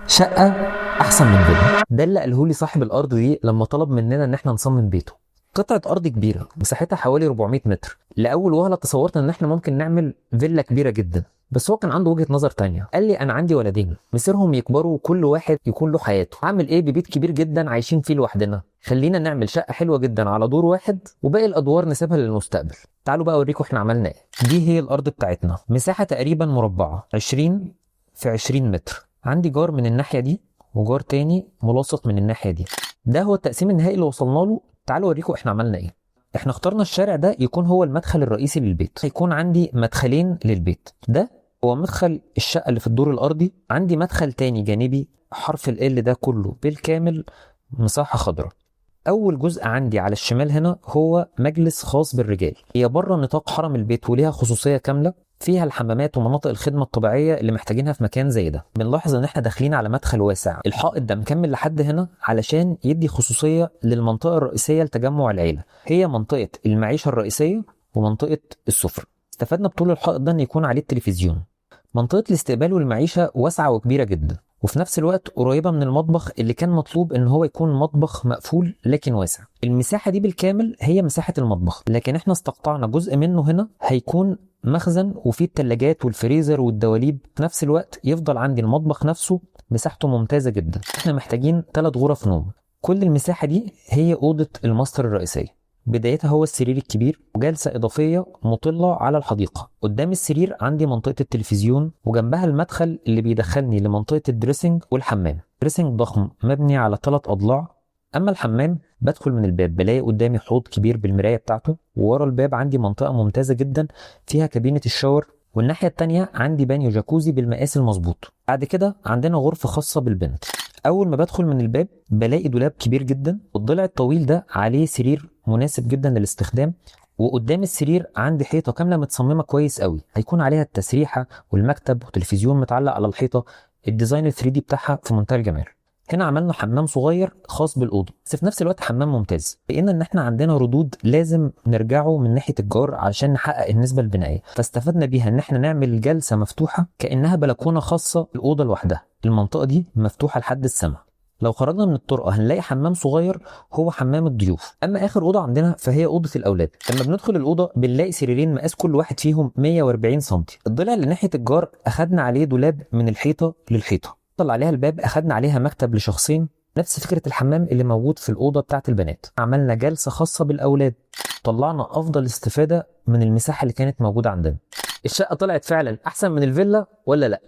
شقة أحسن من فيلا. ده اللي قاله لي صاحب الأرض دي لما طلب مننا إن إحنا نصمم بيته. قطعة أرض كبيرة مساحتها حوالي 400 متر. لأول وهلة تصورت إن إحنا ممكن نعمل فيلا كبيرة جدا، بس هو كان عنده وجهة نظر تانية. قال لي أنا عندي ولدين مصيرهم يكبروا وكل واحد يكون له حياته، هعمل إيه ببيت كبير جدا عايشين فيه لوحدنا؟ خلينا نعمل شقة حلوة جدا على دور واحد وباقي الأدوار نسيبها للمستقبل. تعالوا بقى أوريكم إحنا عملنا إيه. دي هي الأرض بتاعتنا، مساحة تقريبا مربعة 20 في 20 متر. عندي جار من الناحية دي وجار تاني ملاصق من الناحية دي. ده هو التقسيم النهائي اللي وصلنا له. تعالوا أوريكم إحنا عملنا إيه. إحنا اخترنا الشارع ده يكون هو المدخل الرئيسي للبيت. هيكون عندي مدخلين للبيت، ده هو مدخل الشقة اللي في الدور الأرضي. عندي مدخل تاني جانبي حرف ال ده كله بالكامل مساحة خضراء. أول جزء عندي على الشمال هنا هو مجلس خاص بالرجال، هي بره نطاق حرم البيت وليها خصوصية كاملة، فيها الحمامات ومناطق الخدمة الطبيعية اللي محتاجينها في مكان زي ده. بنلاحظ ان احنا داخلين على مدخل واسع، الحائط ده مكمل لحد هنا علشان يدي خصوصية للمنطقة الرئيسية لتجمع العيلة، هي منطقة المعيشة الرئيسية ومنطقة السفرة. استفدنا بطول الحائط ده ان يكون عليه التلفزيون. منطقة الاستقبال والمعيشة واسعة وكبيرة جدا، وفي نفس الوقت قريبة من المطبخ اللي كان مطلوب ان هو يكون مطبخ مقفول لكن واسع. المساحة دي بالكامل هي مساحة المطبخ، لكن احنا استقطعنا جزء منه هنا هيكون مخزن وفيه التلاجات والفريزر والدواليب. في نفس الوقت يفضل عندي المطبخ نفسه مساحته ممتازة جدا. احنا محتاجين 3 غرف نوم. كل المساحة دي هي أوضة الماستر الرئيسية. بدايتها هو السرير الكبير وجلسة إضافية مطلة على الحديقة. قدام السرير عندي منطقة التلفزيون وجنبها المدخل اللي بيدخلني لمنطقة ال dressing والحمام. dressing ضخم مبني على 3 أضلاع. أما الحمام بدخل من الباب بلاقي قدامي حوض كبير بالمراية بتاعته، وورا الباب عندي منطقة ممتازة جدا فيها كابينة ال shower، والناحية التانية عندي بانيو جاكوزي بالمقاس المظبوط. بعد كده عندنا غرفة خاصة بالبنت. أول ما بدخل من الباب بلاقي دولاب كبير جدا، والضلع الطويل ده عليه سرير مناسب جدا للاستخدام، وقدام السرير عندي حيطة كاملة متصممة كويس قوي، هيكون عليها التسريحة والمكتب وتلفزيون متعلق على الحيطة. ال design ال 3D بتاعها في منتهى الجمال. هنا عملنا حمام صغير خاص بالأوضة، بس في نفس الوقت حمام ممتاز. لقينا إن إحنا عندنا ردود لازم نرجعه من ناحية الجار عشان نحقق النسبة البنائية، فاستفدنا بيها إن إحنا نعمل جلسة مفتوحة كأنها بلكونة خاصة الأوضة لوحدها. المنطقة دي مفتوحة لحد السما. لو خرجنا من الطرقة هنلاقي حمام صغير هو حمام الضيوف. أما آخر أوضة عندنا فهي أوضة الأولاد. لما بندخل الأوضة بنلاقي سريرين مقاس كل واحد فيهم 140 سنتي. الضلع اللي ناحية الجار أخدنا عليه دولاب من الحيطة للحيطة، طلع عليها الباب أخدنا عليها مكتب لشخصين، نفس فكرة الحمام اللي موجود في الأوضة بتاعت البنات. عملنا جلسة خاصة بالأولاد، طلعنا أفضل استفادة من المساحة اللي كانت موجودة عندنا. الشقة طلعت فعلا أحسن من الفيلا ولا لأ؟